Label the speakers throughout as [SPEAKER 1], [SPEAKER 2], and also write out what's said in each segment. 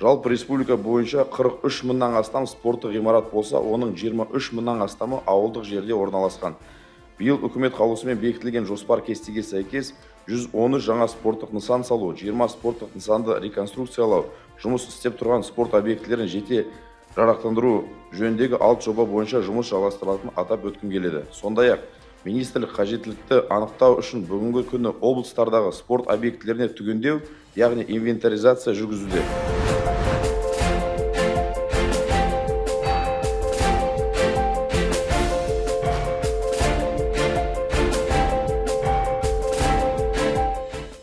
[SPEAKER 1] Жалпы республика бойынша 43 мыңнан астам спорттық ғимарат болса, оның 23 мыңнан астамы ауылдық жерде орналасқан. Биыл үкімет қаулысымен бекітілген жоспар кестеге сәйкес 110 жаңа спорттық нысан салу, 20 спорттық нысанды реконструкциялау, жұмыс істеп тұрған спорт объектілерін жете жарақтандыру жөніндегі 6 жоба бойынша жұмыс жалғастырылатынын атап өткім келеді. Сондай-ақ министрлік қажеттілікті анықтау үшін бүгінгі күні облыстардағы спорт объектілеріне түгендеу, яғни инвентаризация жүргізуде.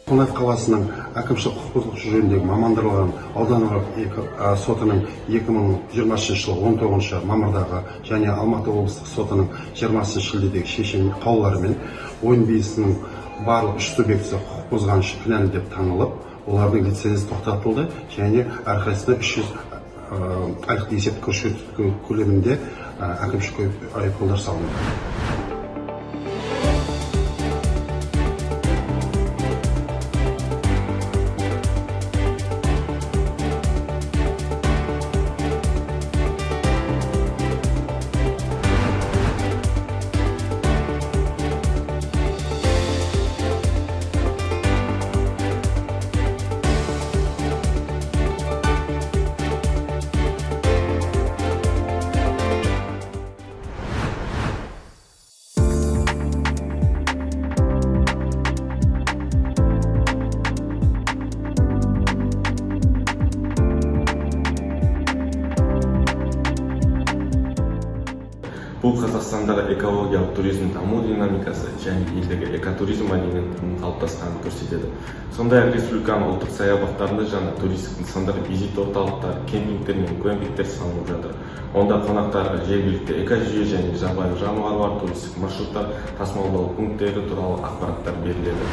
[SPEAKER 2] Қонаев қаласының әкімшілік құқық бұзушылық жөніндегі мамандандырылған ауданаралық сотының 2023 жылы 19 мамырдағы және Алматы облыстық сотының 20 шілдедегі шешім қаулыларымен ойын бизнесінің барлық үш субъектісі құқық бұзған үшін кінәлі деп танылып, олардың лицензиясы тоқтатылды және әрқайсысына 300 айлық есептік көрсеткіш көлемінде әкімшілік айыппұлдар салынды.
[SPEAKER 3] Бұл Қазақстандағы экологиялық туризм даму динамикасы және елдегі экотуризм мәдениетінің қалыптасқанын көрсетеді. Сондай-ақ республиканың ұлттық саябақтарында жаңа туристік нысандар, визит орталықтар, кемпингтер мен глэмпингтер салынып жатыр. Онда қонақтарға жергілікті экожүйе және жабайы жануарлар, туристік маршруттар, тасымалдау пункттері туралы ақпараттар беріледі.